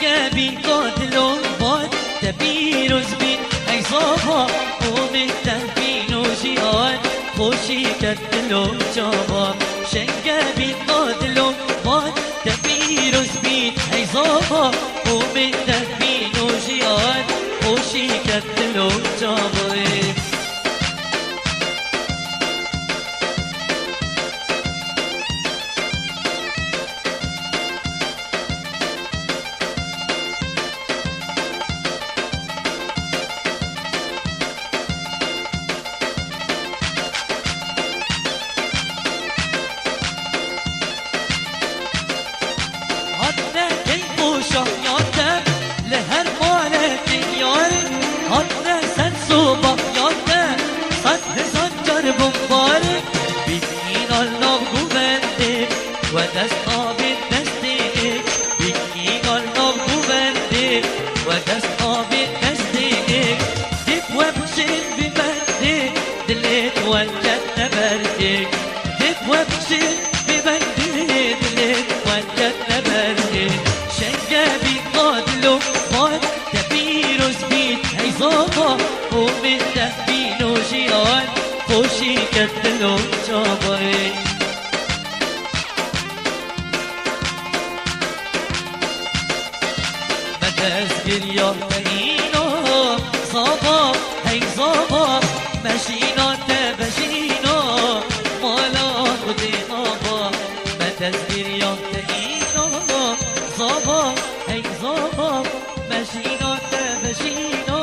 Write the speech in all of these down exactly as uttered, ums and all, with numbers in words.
Şenge bîn ka dilo van te pîroz bîn, ey zava, omê te bîn û jiyan xweşî ket dilo çava. Şenge bîn ka dilo van te pîroz bîn, ey zava, omê te bîn û jiyan xweşî ket dilo çava. Hatine keyf û şahiya te li her malekên yar, hatine ser sobahiya te sed hezar car bombar. Bînî nav govendê we dest navê destê, bînî nav govendê we dest navê destê. Dê we bişên vî bendê, dilê we ket ne berdê. Dê we bişên vî bendê, dilê we ket ne berdê. Şenge bîn ka dilo van te pîroz bîn, hey zava, omê te bîn û jiyan xweşî ket dilo çavayê. Me destgiriya te îna, zava, hey zava, me jîna te vejîna, mala Xwedê ava. Me destgiriya te îna, zava, hey zava, me jîna te vejîna,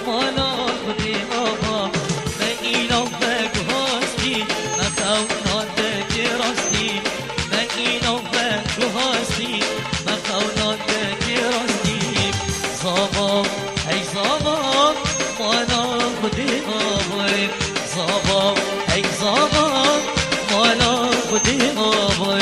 mala Xwedê ava. Me îna veguhastî, me xewna te kê rastî. Me îna veguhastî, me xewna te kê rastî. Zava, hey zava, mala Xwedê ava. Zava, hey zava, mala Xwedê ava.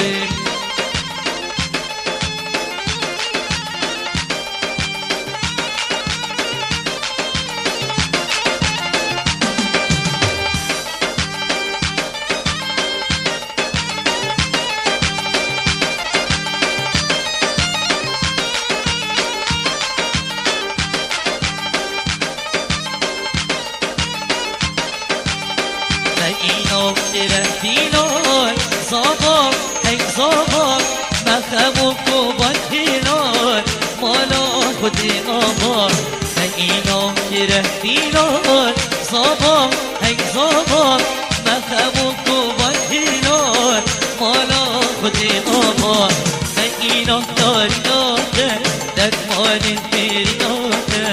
Me îno têre dînon, zava, hey zava, me xem û kovan hînon, mala Xwedê ava. Me îno têre dînon, zava, hey zava, me xem û kovan hînon, mala Xwedê ava. Me îno tarîna te, dermanên têrîna te.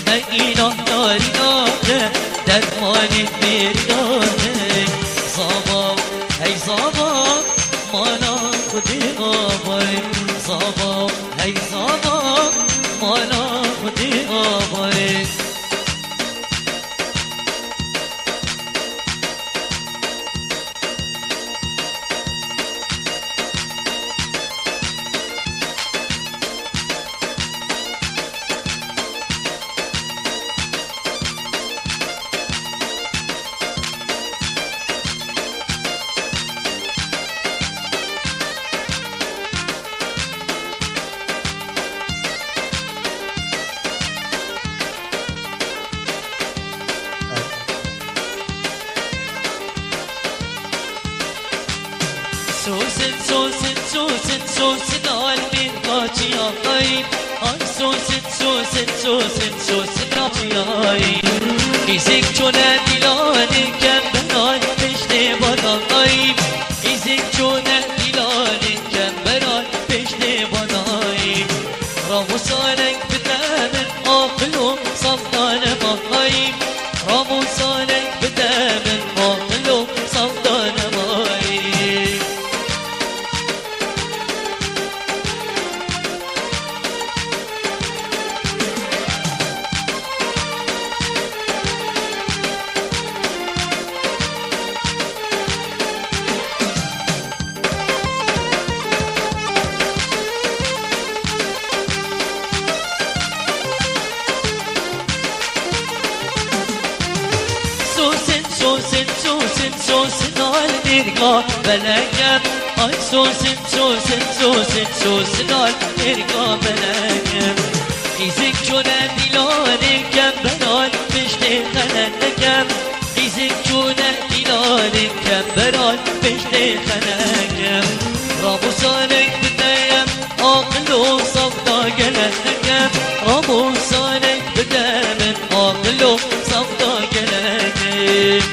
Me îna tarîna te, dermanê bêrîna te. Zava, hey zava, mala Xwedê ava ye. Zava, hey zava, mala Xwedê ava ye. Sosin, sosin, sosin, sosin, almîn kaçiya qayî. Ay sosin, sosin, sosin, sosin, raçiya ay. Îzik çone dîlanê kemberay, piştê badal ay. Îzik çone dîlanê kemberay, piştê badal ay. Ramusa reng bide min aqil û safdane mahayî. Ramusa reng bide min aqil û safdane mahayî. Sosin, sosin, sosin, sosin, al nîrga belege. Ay sosin, sosin, sosin, sosin al, êrka belekem. Qîzek çûne dîlanê kem, beral piştê xelekem. Qîzek çûne dîlanê kem, beral piştê xelekem. Ramusanek bideyem, aqil û safta gelekem. Ramusanek bide min, aqil û safta gelekem.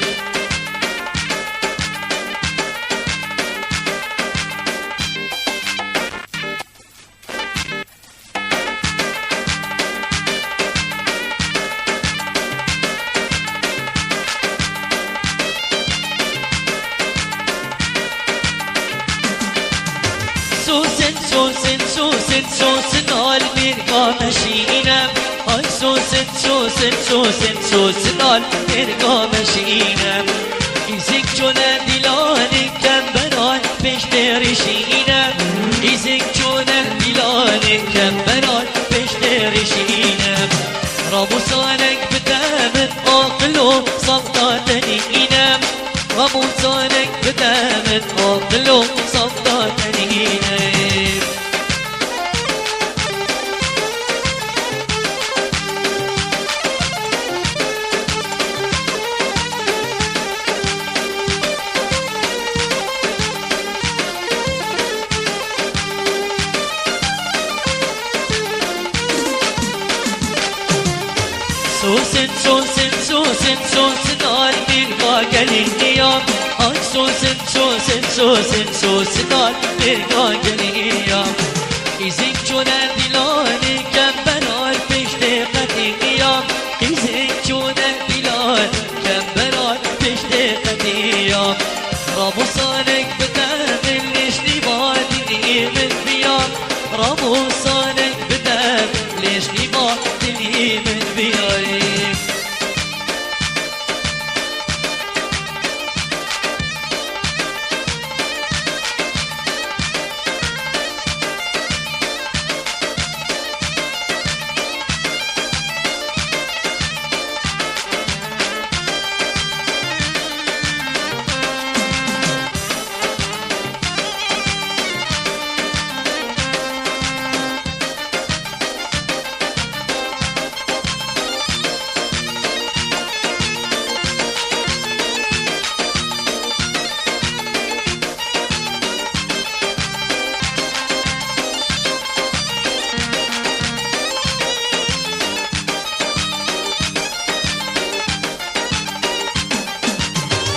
Sosin, sosin, sosin, sosin, al mêrga meşîne. Ay sosin, sosin, sosin, sosin, al mêrga meşîne. Qîzek çûne dîlanê kem, beral piştê rişîne. Qîzek çûne dîlanê kem, beral piştê rişîne. Ramusanek bide min, aqil û safta tenîne. Ramusanek bide min, aqil û safta tenîne. Sosin, sosin, sosin, sosin, al mêrga gelî ya. Ay sosin, sosin, sosin, sosin, al mêrga gelî ya. Qîzek çûne dîlanê kem, beral piştê qetî ya. Qîzek çûne dîlanê kem, beral piştê qetî ya. Ramusanek bide min, lêşnî va dilî min biya. Ramusanek bide min, lêşnî va dilî min biyayî.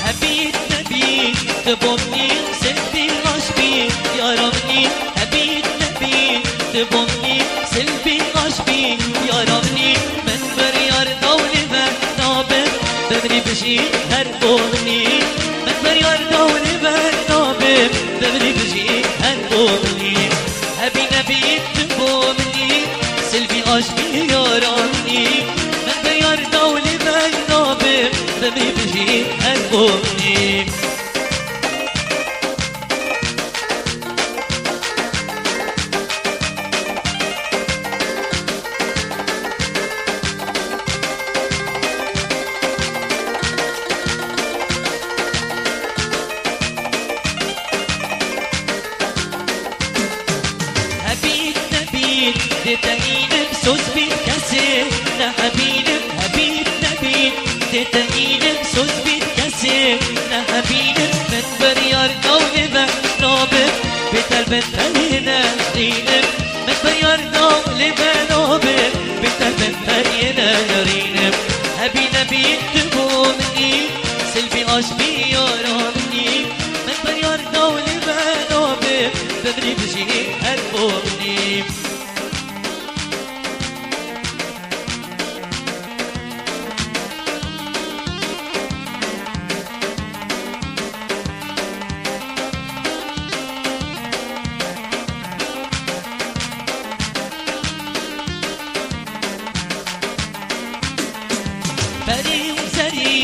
Hebî nebî, tu bo min î, Silvî aşk bî, yara min î. Hebî nebî, tu bo min î, Silvî aşk bî, yara min î. Min biryar da û li me nabim, bimrî bijî her bo min î. Min biryar da û li me nabim, bimrî bijî her bo min î. Hebî nebî, tu bo min î, Silvî aşk bî, yara min î. Min biryar da û li me nabim, bimrî bijî her bo min î. Hebîn nebîn, dê te înim soz bîn kesê, ne hebînim, hebîn nebîn, dê te înim soz bîn kesê, ne hebînim. Min biryar da û li me nabim, bêter bin perê nerînim. Min biryar da û li me nabim, bêter bin perê nerînim. Hebî nebî tu bo min î, Silvî aşk bî yara min î. Min biryar da û li me nabim, bimrî bijî her bo min î. Perî û zerî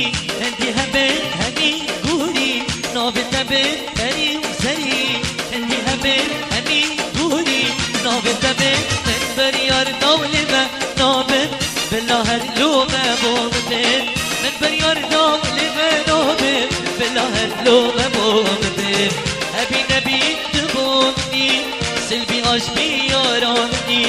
hindî hebin hemî gûrî, navê te bin perî û zerî, hindî hebin hemî gûrî, navê te bin. Min biryar da û li me nabim, bila her lome bo min bin. Min biryar da û li me nabim, bila her lome bo min bin. Hebî nebî Aşk bi yaranî,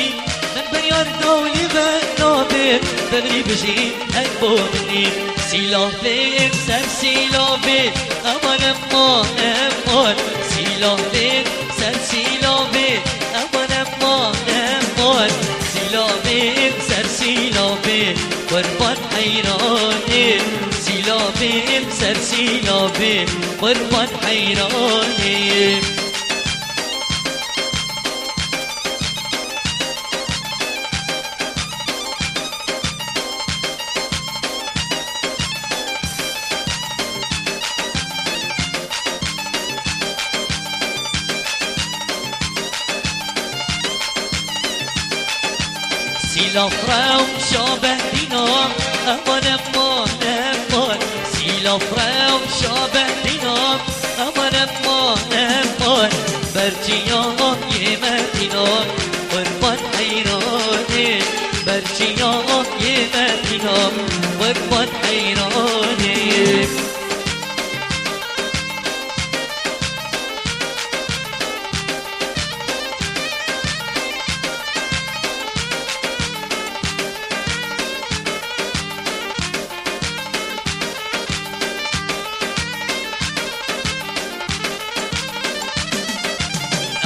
min biryar dawlî ve nabê, bimrî bijî hek bo minî. Sîlavên ser sîlavên, eman, eman, eman. Sîlavên ser sîlavên, eman, eman, eman. Sîlavên ser sîlavên, qurban heyranê. Sîlavên ser sîlavên, qurban heyranê. Sîlav rewşa Behdîna, eman, eman, eman. Sîlav rewşa Behdîna, eman, eman, eman. Berçiya yê Medîna, qurban heyranê. Berçiya yê Medîna, qurban heyranê.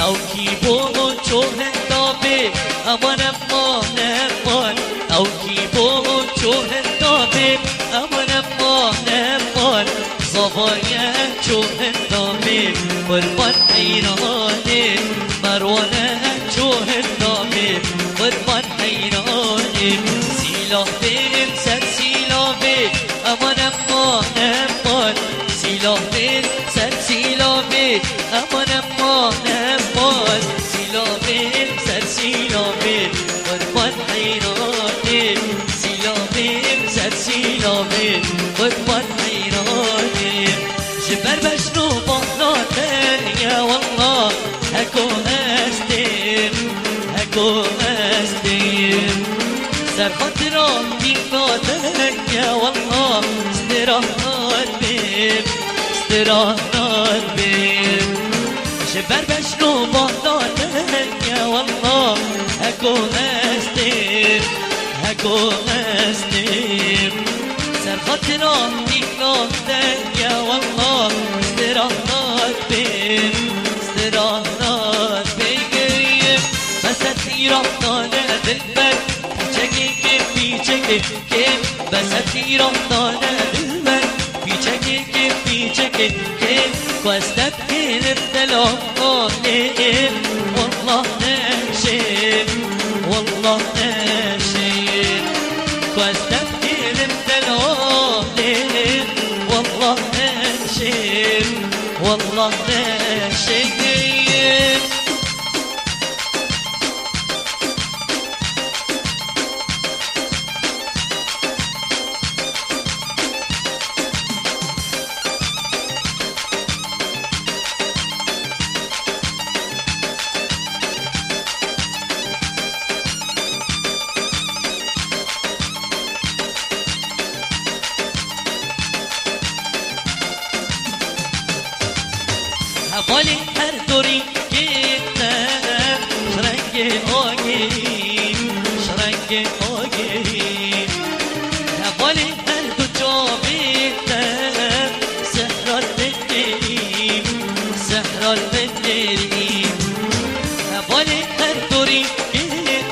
Ew kî bo çohenda bê, eman, eman, eman. Ew kî bo çohenda bê, eman, eman, eman. Zavaye çohenda bê, qurban heyranê. Merwane çohenda bê, qurban heyranê. Sîlavên ser sîlavê, eman, eman, eman. Sîlavên ser sîlavê, eman, eman, eman. Sîlavên ser sîlavê, qurban heyranê. Sîlavên ser sîlavê, qurban heyranê. Ji ber beşn û bahna te ye wallah, heko ez têm, heko ez têm. Ser xatira dîna te ye wallah, stêra nabêm, stêra nabêm. Ji ber beşn û bahna te ye wallah, heko ez têm, heko ez têm. Ser xatira dîna te ye wallah, stêra nabêm, stêra nabêm. Beset îrah dane dilber, pîçekê kêm, pîçekê kêm. Beset îrah dane dilber, pîçekê kêm, pîçekê kêm. Ku ez te bihêlim delalê, wallah neşêm, wallah neşêm. Ku ez te bihêlim delalê, wallah neşêm, wallah neşêm. Hevalê her dorî kê te, ji rengê agirî, ji rengê agirî. Hevalê her du çavê te, sehra li min nêrî, sehra li min nêrî. Hevalê her dorî kê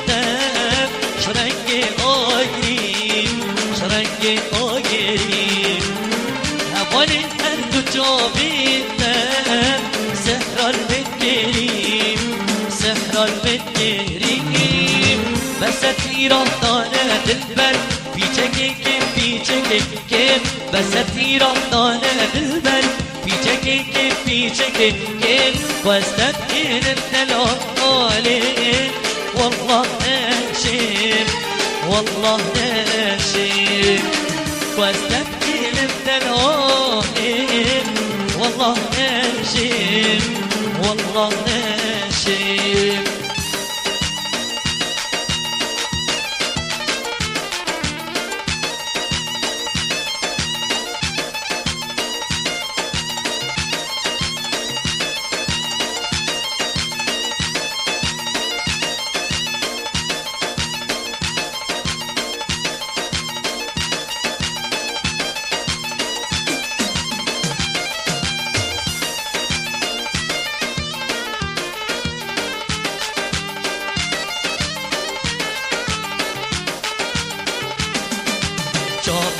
te, ji rengê agirî, ji rengê agirî. Hevalê her du çavê te, sehra li min nêrî, sehra li min nêrî. Beset îrah dane dilber, pîçekê kêm, pîçekê kêm. Beset îrah dane dilber, pîçekê kêm, pîçekê kêm. Ku ez te bihêlim delalê, wallah neşêm, wallah neşêm. Ku ez te bihêlim delalê, wallah neşêm, wallah neşêm.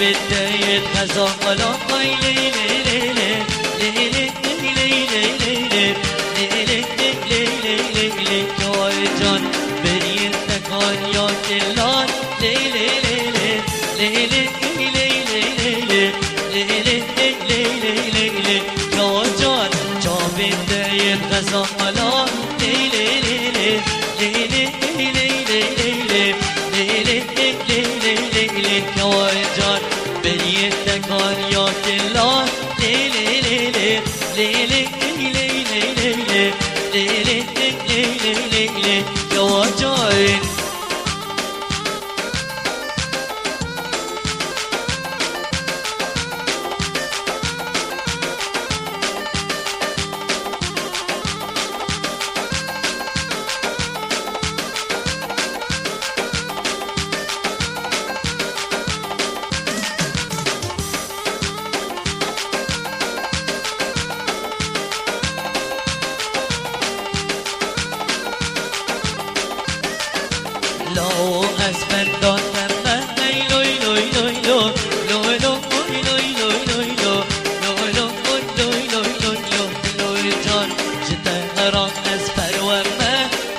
Te yê xezan xala, ay lê lê lê lê, lê lê lê lê lê lê, lê lê lê lê lê lê lê, lê lê lê lê lê, ay can, beriyê te kaniya kilan, lê lê lê lê, lê lê lê lê lê lê lê, lê lê lê lê lê lê lê lê, ay can, çavê te yê xezan xala, lê lê lê lê, lê lê lê lê lê lê lê, lê lê lê lê lê lê lê, ay can, beriyê te kaniya kilan, lê lê lê lê, lê lê lê lê lê lê lê, lê lê lê lê lê lê lê lê, ay can. Lawo ez benda te me, hey loy loy loy lo, loy lo, oy loy loy loy lo, loy lo, oy loy loy loy lo, loy can, ji te heram ez perwe me,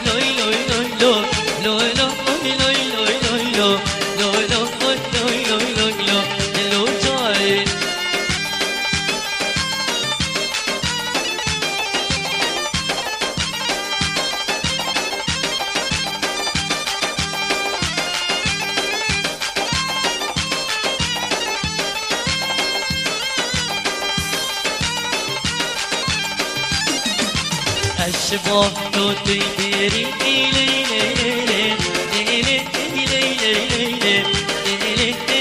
loy loy loy lo, loy lo, oy loy loy loy lo, loy lo, oy loy loy loy lo, lo can. Ez ji bo tu tê bêrî, lê lê lê lê, lê lê lê lê lê lê, lê lê lê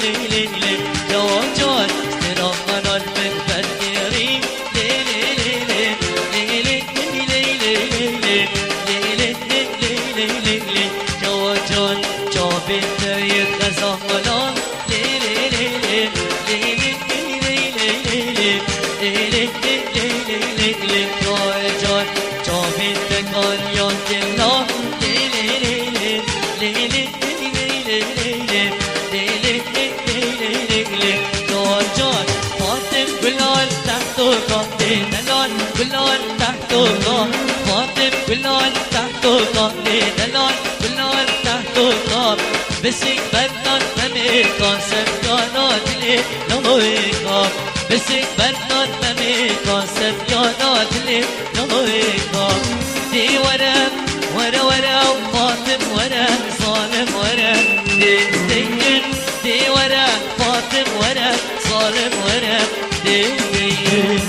lê lê lê, ya car, sera xanan min berdêrî, lê lê lê lê, lê lê lê lê lê lê lê, lê lê lê lê lê lê lê, ya can, çavê te yê xezan xanan, lê lê lê lê, lê lê lê lê lê lê, lê lê lê lê lê lê lê, ya car, çavê te kaniya kilan, lê lê lê lê, lê lê lê lê lê lê, lê lê lê lê lê lê lê, ya car, Fatim Gulal, tehto ka tê delal, Gulal, tehto ka, Fatim Gulal, tehto ka tê delal, Gulal, tehto ka, bisik berdan memê ka, sevdana dilê loy ka, bisik berdan memê ka, sevdana dilê loy ka. Dê were, were were, Fatim were, zalim were, dê dengin. Dê were, Fatim were, zalim were, dê dengin.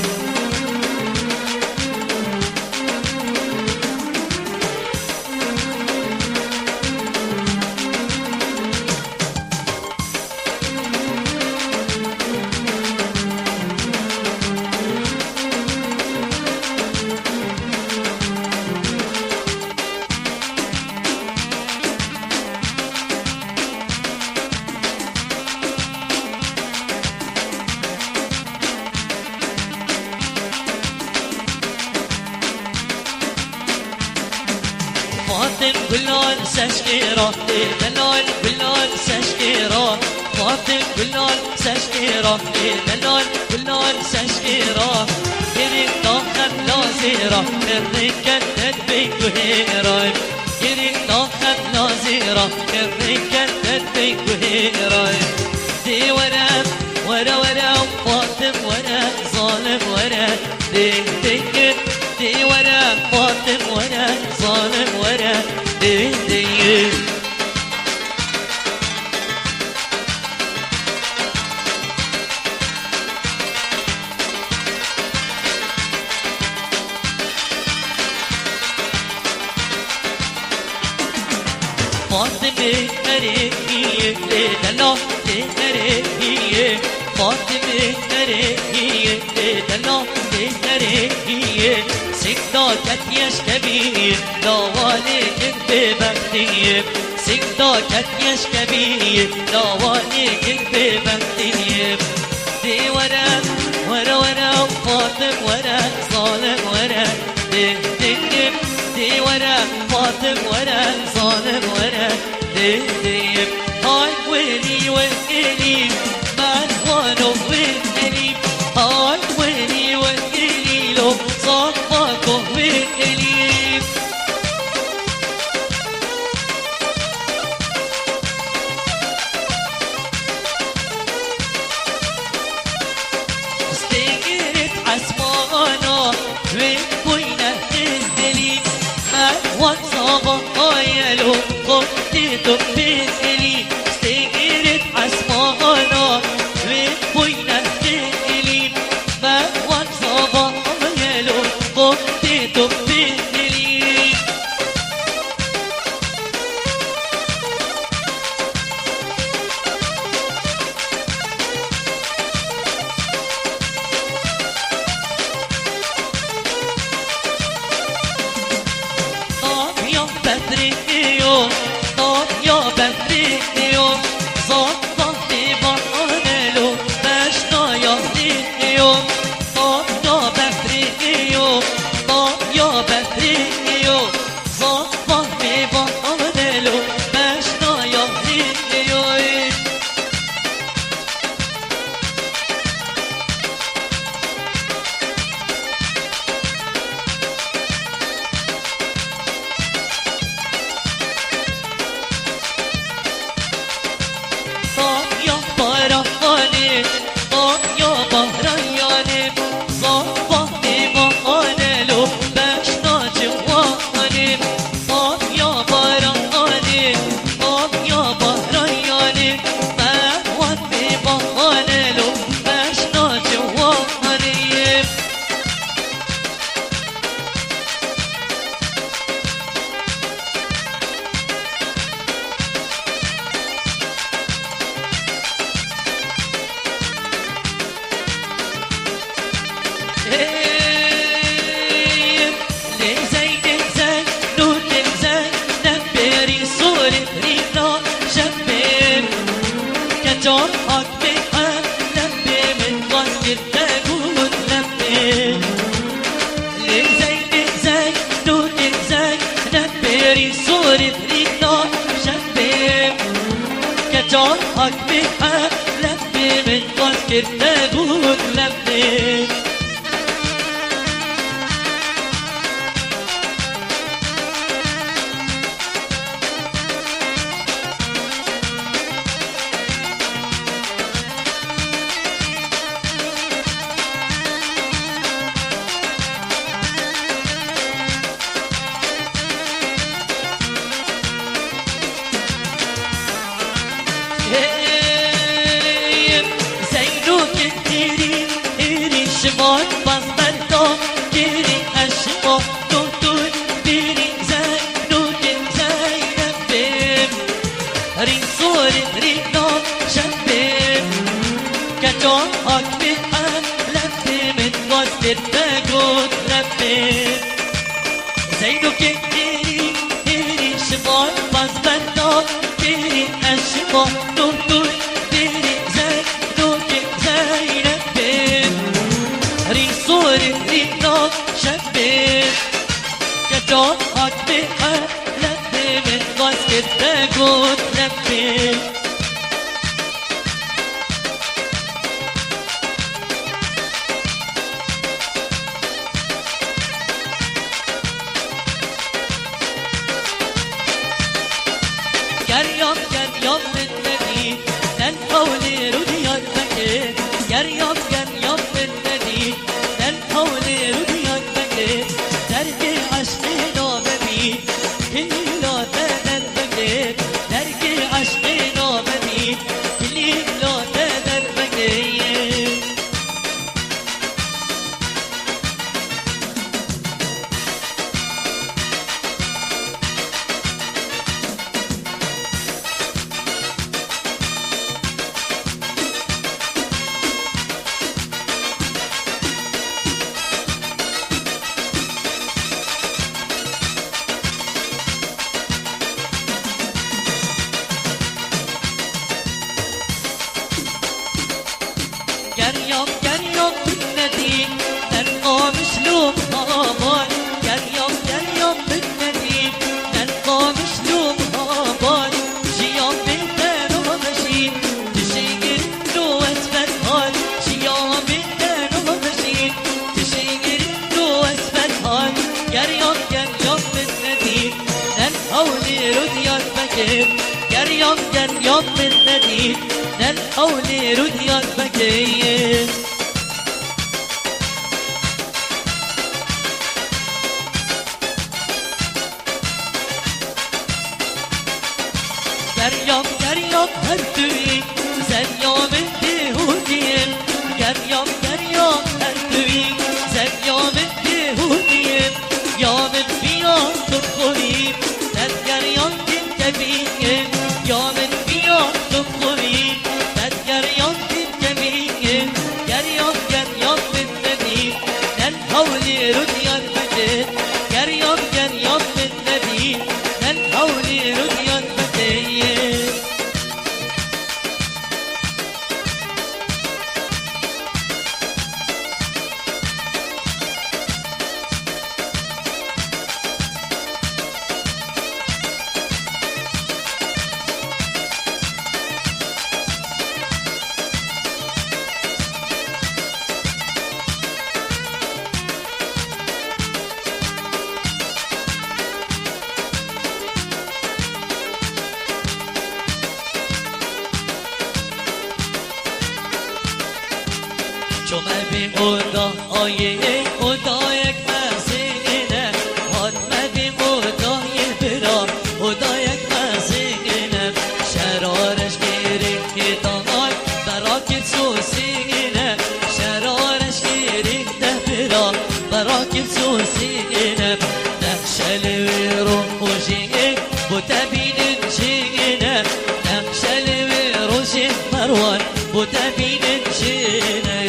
Fatim Gulal seşkêra, ê delal Gulal seşkêra. Fatim Gulal seşkêra, ê delal Gulal seşkêra. Girî daxet lazêra, kirrê ket derbê guhêra. Girî daxet lazêra, kirrê ket derbê guhêra. Dê were, were were, Fatim were, zalim were. Dê, dê, dê were, Fatim were, zalim were, dê, dê. Fatimê herêkiyê lê delal lê herêkiyê. Fatimê herêkiyê lê delal lê herêkiyê. Singda ketiye şkevî, dawa lê kir bêbextiyê. Singda ketiye şkevî, dawa lê kir bêbextiyê. Dê were, were were, Fatim were, zalim were. Dê, dê, dê, dê were, Fatim were, zalim were, dê, dê. Hay welî, welî, Tava ayelo xo tê tu pêlî, sêgirê esmana wê boyne têlî, me wan zava ayelo xo tê tu pêlî. Tabiya behrê yo, tabiya behrê yo, zava tê vanelo, beşna yarê yo. Tabiya behrê yo, tabiya behrê yo, zava tê vanelo, beşna yarê yo. Tabiya baranê, tabiya baranê, zava tê vanelo, beşna ciwanê. Tabiya baranê, tabiya baranê, me wan tê vanelo, beşna ciwanê. Ê, lê Zeynê, Zeynûkê, Zeynebê, rî sorê rîna şebê. Keça hakmê Elebê min wan kir te got lebê. Lê Zeynê, Zeynûkê, Zeynebê, rî sorê rîna şebê. Keça hakmê Elebê min wan kir te got lebê. Hey, Zeynûkê hêrî, hêrî şivan baz berda, hêrî eşma doktor, hêrî Zeynûkê Zeynebê. Rî sorê rîna şebê, keça hakmê Elebê min wan kir te got lebê. Zeynûkê hêrî, hêrî şivan baz berda, hêrî eşma doktor, hêrî Zeynûkê Zeynebê. Rî sorê rîna şebê, keça hakmê Elebê min wan kir te got lebê. Geryam, geryam min nedî, nen Hewlêr û Diyarbekir. Geryam, geryam min nedî, nen Hewlêr û Diyarbekir. Dergê eşqê navebî, kilîla te derbekir. Dergê eşqê navebî, kilîla te derbekir. Geryam, geryam min nedî, nen Qamişlo min havar. Geryam, geryam min nedî, nen Qamişlo min havar. Jiyan bê te nabêjî, tu jê girin lo ez ferhar. Jiyan bê te nabêjî, tu jê girin lo ez ferhar. Geryam, geryam min nedî, nen Hewlêr û Diyarbekir. Geryam, geryam min nedî, nen Hewlêr û Diyarbekir. Geryab, geryab her tu yî, zerya min bêhûtî ye. Geryab, geryab her tu yî, zerya min bêhûtî ye. Ya min piya tu xurî, tevgeryan din te bîne. Ya min piya tu xurî, tevgeryan din te bîne. Geryab, geryab min nebî, nel hewlêr û diyar bide. Geryab, geryab min nebî, nel hewlêr û diyar bide. Ço me bî oda ayê, odayek mezin e. Hat me bî odayê bira, odayek mezin e. Şera reşkê rêkê danar, berakê sosîn e. Şera reşkê rêk te bira, berakê sosîn e. Nexşe li wê rojê, bo te bînin jîne. Nexşe li wê rojê Merwan, bo te bînin jîne.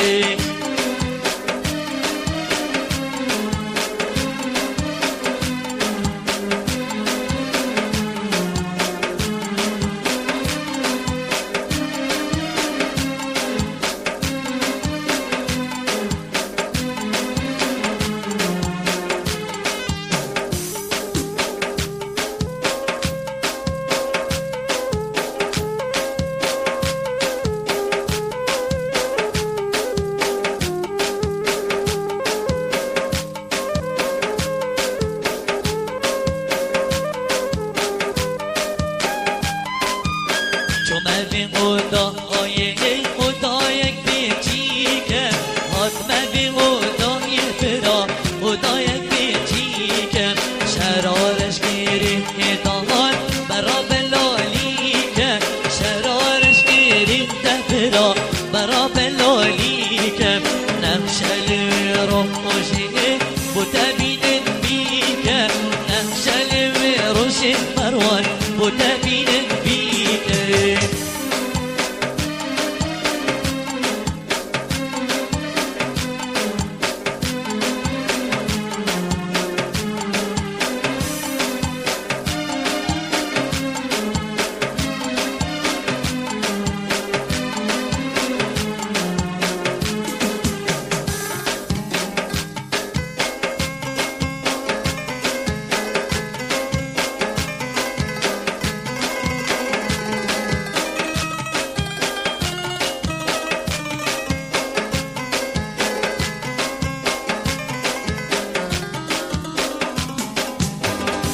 Ço me vê oda ayê, ey odayek bêçîk e. Hat me vê odayê bira, odayek bêçîk e. Şera reşkê rêkê danar, bera belalîk e. Şera reşkê rêk te bira, bera belalîk e. Nexşe li wê rojê, bo te bînin bîk e. Nexşe li wê rojê Merwan, bo te bînin bîk e.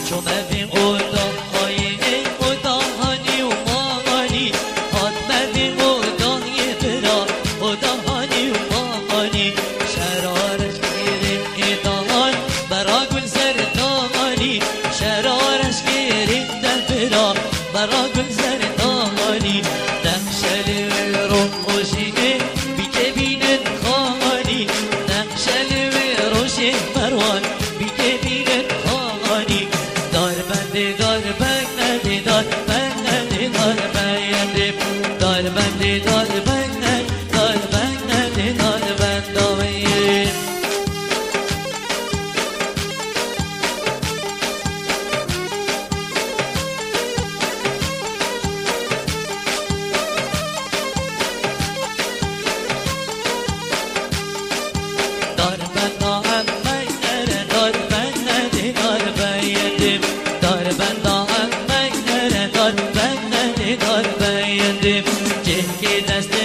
Ço me vê oda ayê, ey oda hanî û manî. Hat me vê odayê bira, oda hanî û manî. Şera reşkê rêkê danar, bera gul zerdanî. Şera reşkê rêk te bira, bera gul zerdanî. Nexşe li wê rojê, bîkê bînin xanî. Nexşe li wê rojê Merwan, bîkê bînin xanî. Darbendê, darbendê, darbendê, darbendê. Darbendê, darbendê, darbendê, darbendê. Darbenda em meynere, darbende dê darbeyê dê. Darbenda em meynere, darbende dê darbeyê dê. Cihkê destê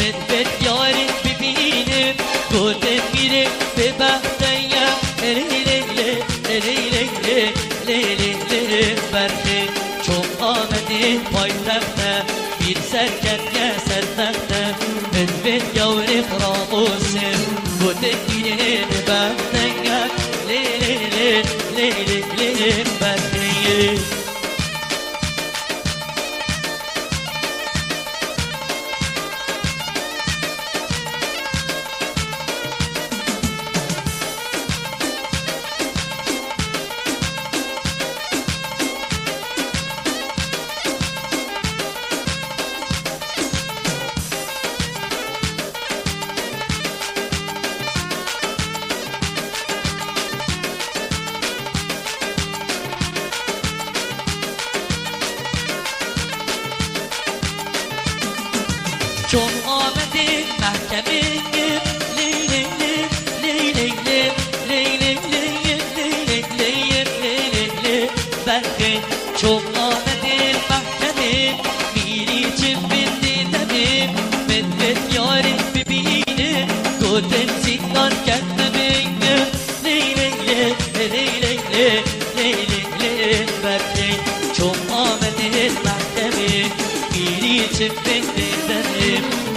Min vê diyarê bibînim, gotin mîrê bêbexte ye. Lê lê lê, lê lê lê, lê lê lê, berxê çû Amedê paytexte. Mîr serketiye ser texte, min vê diyarê ramosim, gotin mîrê bêbexte ye. Lê lê lê, lê lê lê, berxê. Çûm Amedê mehkemê, lê lê lê, lê lê lê, lê lê lê, lê lê lê, lê lê lê, berxê. Çûm Amedê mehkemê, mîrî çi bindî demê, min vê diyarê bibînim, gotin zîndan ketime bingim. Lê lê lê, lê lê lê, lê lê lê, berxê. Çûm Amedê mehkemê, mîrî çi bindî demê,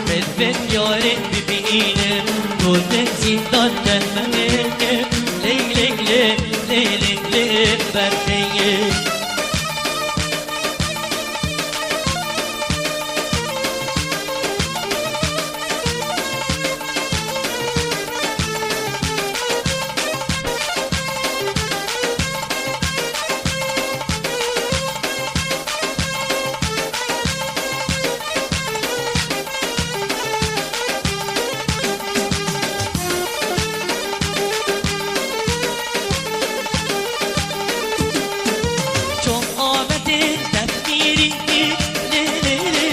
min vê diyarê bibînim, gotin zîndan ketime bingim. Lê lê lê, lê lê lê, berxê. Çûm Amedê def mîrî, lê lê lê,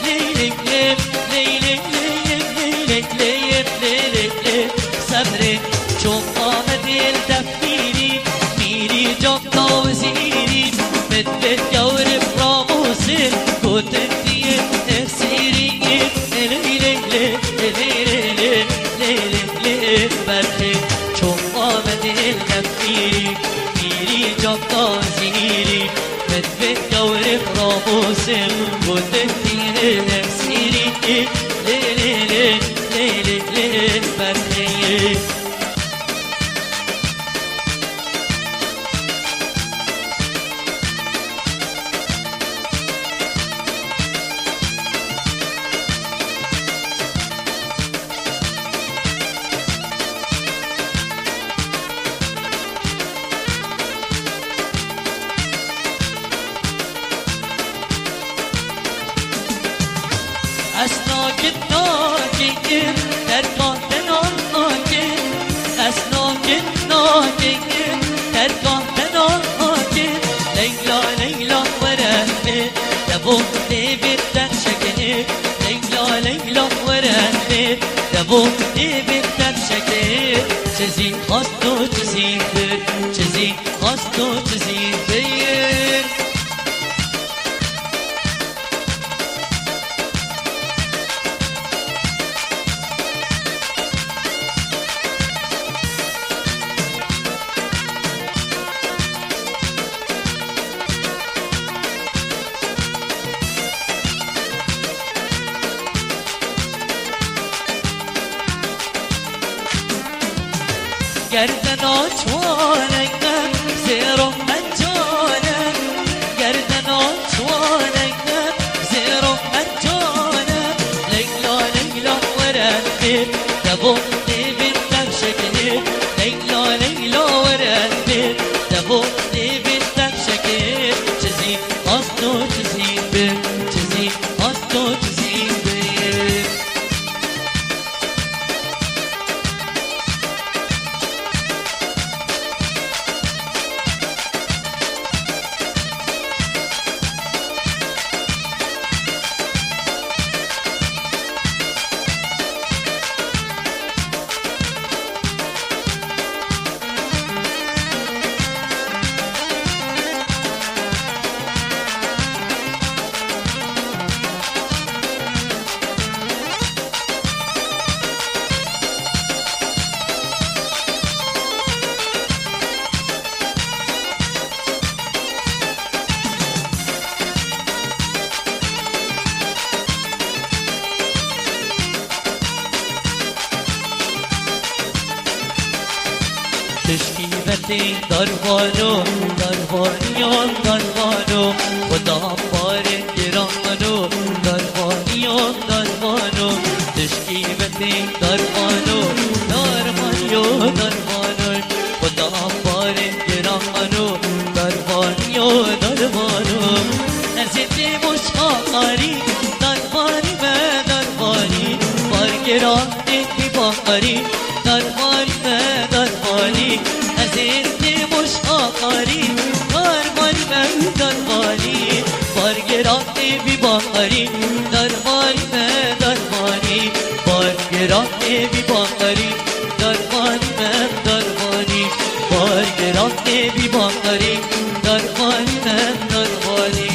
lê lê lê, lê lê lê, lê lê lê, lê lê lê, lê lê lê, sebrê. Çûm Amedê def mîrî, mîrî cam da wezîrî, min vê diyarê ramosim, gotin diyê esîrî. Lê lê lê, lê lê lê, lê lê lê, berxê. Çûm Amedê def mîrî, mîrî cam da wezîrî, min vê diyarê ramosim, gotin diyê esîrî. Lê lê lê, lê lê lê, berxê. Ez nakim, nakim, terka te nakim. Ez nakim, nakim, terka te nakim. Leyla, Leyla, were bê, devo dê bê te şekinê. Leyla, Leyla, were bê, devo dê bê te şekinê. Çizî xwest û çizî bir, çizî xwest û çizî bir. Gerdena çoleke zêro mencane, gerdena çoleke zêro mencane. Leyla, Leyla, were bê, devo dê bê te şekinê. Leyla, Leyla, were bê, devo dê bê te şekinê. Çizî xwest û çizî bir, çizî xwest û çizî bir. Qîmetê darvano, darvaniyan darvano, Xuda parê girano, darvaniyan darvano, tişt qîmetê darvano, darvaniyo darvano, Xuda parê girano, darvaniyo darvano. Ez ê tê boşxarî, darvanî me darvanî, bar girane bî baharî, darvanî me darvanî, ez ê tê boşxarî, darvanî me darvanî, bar girane bî baharî, darvanî me darvanî, bar girane bî baharî, darvanî me darvanî, bar girane bî baharî, darvanî me darvanî.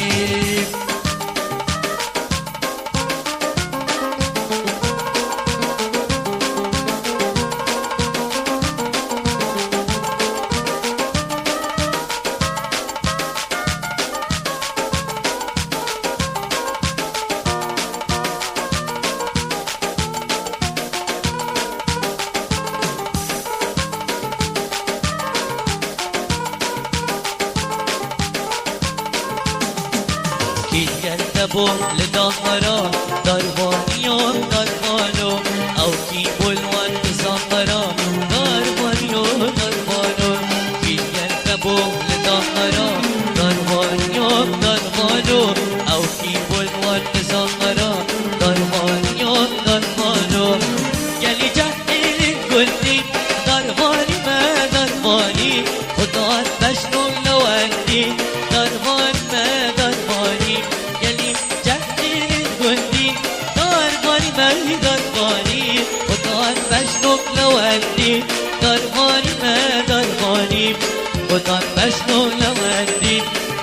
Kî gel te bo li dahara, darvaniyan darvano, ew kî bo li wan dizahara, darvaniyo darvano. Kî gel te bo li dahara, darvaniyan darvano, ew kî bo li wan dizahara, darvaniyan darvano. Gelî cehilî gundî, darvanî me darvanî, Xudan beşno lewendî, darvanî me darvanî. Gelî cehilî gundî, darvanî me darvanî, Xudan beşno lewendî, darvanî me darvanî. Xudan beşno lewendî,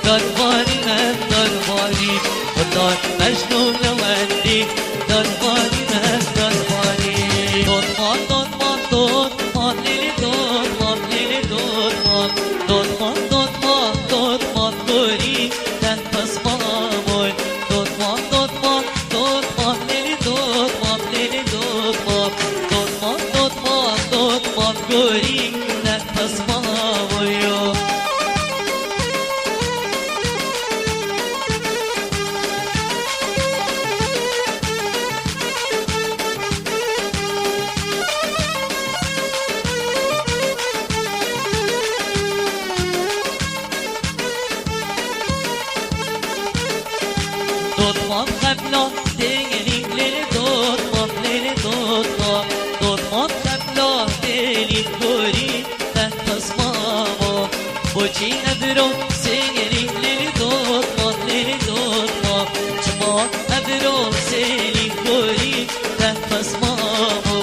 darvanî me darvanî, Xudan beşno lewendî, darvanî me darvanî. Dotman, dotman, dotman, lêlê dotman, lêlê dotman, dotman, dotman, dotman, gorî, te pesma moy. Dotman, dotman, dotman, lêlê dotman, lêlê dotman, dotman, dotman, dotman, gorî, te pesma moyo. Dotman xebla têlî, lêlê dotman, lêlê dotman, dotman xebla têlî, gorî, te pesma mo. Boçî evro sêlî, lêlê dotman, lêlê dotman, çima evro sêlî, gorî, te pesma mo.